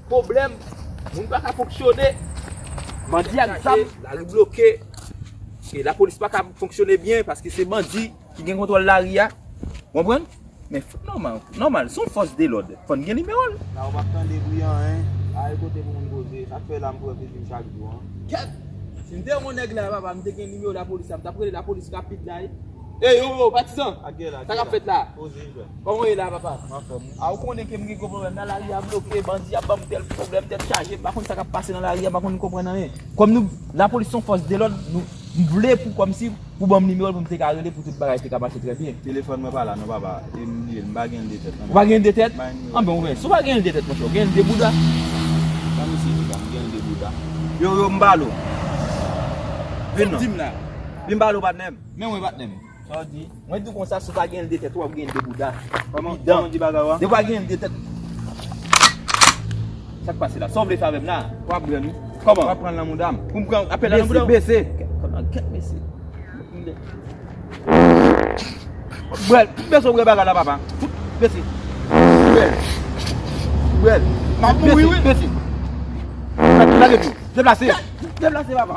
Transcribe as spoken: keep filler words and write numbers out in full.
Pwoblèm, moun pa ka fonksyone. Bandi ak zam. Lari bloke. E lapolis pa ka fonksyone byen paske se bandi ki gen kontwòl lari a. Ou konprann? Men fòk nòmal, nòmal, se yon fòs de lòd. Fò n gen nimewo l. La ou p ap tande bri anyen. Ay kote pou moun poze. Sa k fè la m pran pezi m chak jou an. Kèt! Si m te yon nèg la, papa, m te gen nimewo lapolis la, m t ap rele lapolis rapid la, wi. Ey, yo, yo, patizan! Sa k ap fèt la? Poze, frè. Kòman w ye la, papa? M anfòm, wi. A, ou konnen ke m gen gwo pwoblèm la, lari a bloke, bandi ap ban m tèl pwoblèm, tèt chaje, m pa konn sa k ap pase nan lari a, m pa konn konprann anyen. Kòm nou, lapolis se yon fòs de lòd, nou, m vle pou kòmsi, pou ban m nimewo l pou m te ka rele pou tout bagay te ka mache trè byen. Telefòn mwen pa la non, papa. E m bliye l, m pa gen l de tèt non. Ou pa gen l de tèt? M pa gen nimewo. Anben, ou men, si w pa gen l de tèt, monchè, ou gen l de bouda? Sa misye di la, m gen l de bouda. Yo, yo, m ba l ou. Vin non. Di m la. Vin m ba l ou, patnè m. Men mwen, patnè m. Sa w di? Mwen di w konsa, si w pa gen l de tèt, w ap gen l de bouda. Kòman, kòman w di bagay ou a? Depi w pa gen l de tèt. Sa k pase la? Sa w vle fè avè m la? W ap pran li. Kòman? W ap pran l nan mouda m. Pou m pran apèl la nan mouda w? Bese, bese. Kèt mesye. Bwè l, bese w bwè bagay la, papa. Fout, bese. Bwè l. Bwè l. M ap mouri, wi. Bese, bese. Lage pye w. Deplase. Deplase, papa.